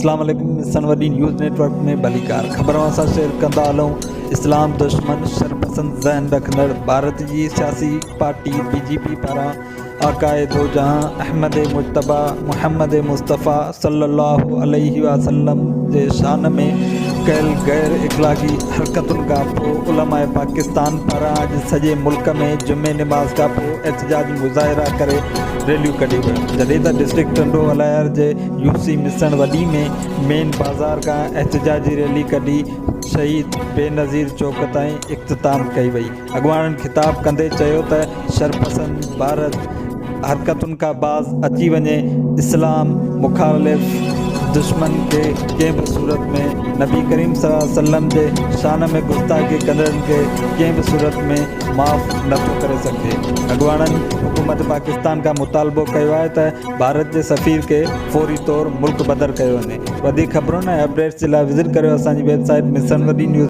اسلام عليڪم مسڻ وڏي نيوز نيٽ ورڪ ۾ ڀليڪار خبرون اسان شيئر ڪندا هلون اسلام دشمن شرپسند ذهن رکندڙ ڀارت جي سياسي پارٽي بي جي پي پاران آقاء دو جهان احمد مجتبيٰ محمد مصطفيٰ صلي الله عليه وسلم جي شان ۾ ڪيل غير اخلاقي حرڪتن کان پوء علماء پاڪستان پاران اڄ سڄي ملڪ ۾ جمعي نماز کان پوء احتجاجي مظاهرا ڪري ريليون ڪڍيون ويون جڏهن ته ڊسٽرڪٽ ٽنڊو الهيار جي يو سي مسڻ وڏي ۾ مين بازار کان احتجاجي ريلي ڪڍي شهيد بينظير چوڪ تائين اختتام ڪئي وئي اڳواڻن خطاب ڪندي چيو ته شرپسند ڀارت حرڪتن کان باز اچي وڃي، اسلام مخالف دشمن کي ڪنهن به صورت ۾ نبي ڪريم صلي الله عليه وسلم جي شان ۾ گستاخي ڪندڙن کي ڪنهن به صورت ۾ معاف نه ٿو ڪري سگهجي. اڳواڻن حڪومت پاڪستان کان مطالبو ڪيو آهي ته ڀارت جي سفير کي فوري طور ملڪ بدر ڪيو وڃي. وڌيڪ خبرن ۽ اپڊيٽس جي لاء وزٽ ڪريو اسان جي ويب سائيٽ مسن وڏي نيوز.